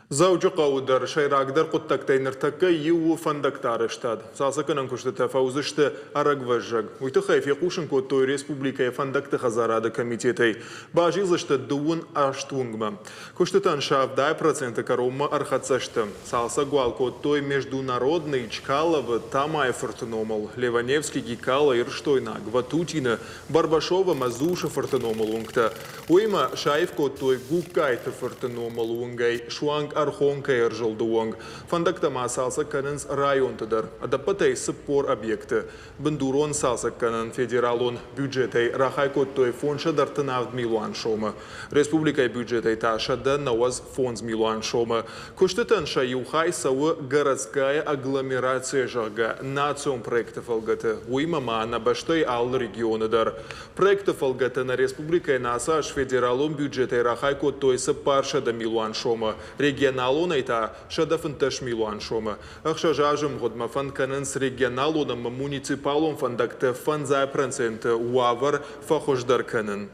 Дзӕуджыхъӕуы дӕр сӕйрагдӕр хъуыддӕгтӕй ныртӕккӕ иу у фӕндӕгты арӕзтад. Цалцӕггӕнӕн куыстытӕ фӕуыдзысты ӕрӕгвӕззӕг. Уый тыххӕй фехъусын кодтой республикӕйы фӕндӕгты хӕдзарады комитетӕй. Базилдзысты дыууын аст уынгмӕ. Куыстытӕн сӕ 70% кӕронмӕ ӕрхӕццӕ сты. Цалцӕг уал кодтой Международный, Чкаловы, Тамайы фырты номыл, Леваневский, Гикало, Ирыстойнаг, Ватутины, Барбашов ӕмӕ Дзусы фырты номыл уынгтӕ. Уыимӕ саив кодтой Гугкайты фырты номыл уынгӕй суанг Ӕрхонкӕйы ӕрзылды онг. Фӕндӕгтӕ ма цалцӕг кӕнынц районты дӕр. Ӕдӕппӕтӕй 40 объекты. Бындурон цалцӕггӕнӕн федералон бюджетӕй рахай кодтой 537 милуан сомы. Республикӕйы бюджетӕй та 195 милуан сомы. Куыстытӕн сӕ иу хай цӕуы Городская агломерация, зӕгъгӕ, национ проекты фӕлгӕты. Уыимӕ ма нӕ бӕстӕйы алы регионы дӕр. Проекты фӕлгӕты нӕ республикӕйӕн ацы аз федералон бюджетӕй рахай кодтой 400 милуан сомы, регионалонӕй та 115 милуан сомы. Ӕхсӕз азы мгъуыдмӕ фӕнд кӕнынц регионалон ӕмӕ муниципалон фӕндӕгты 5% уавӕр фӕхуыздӕр кӕнын.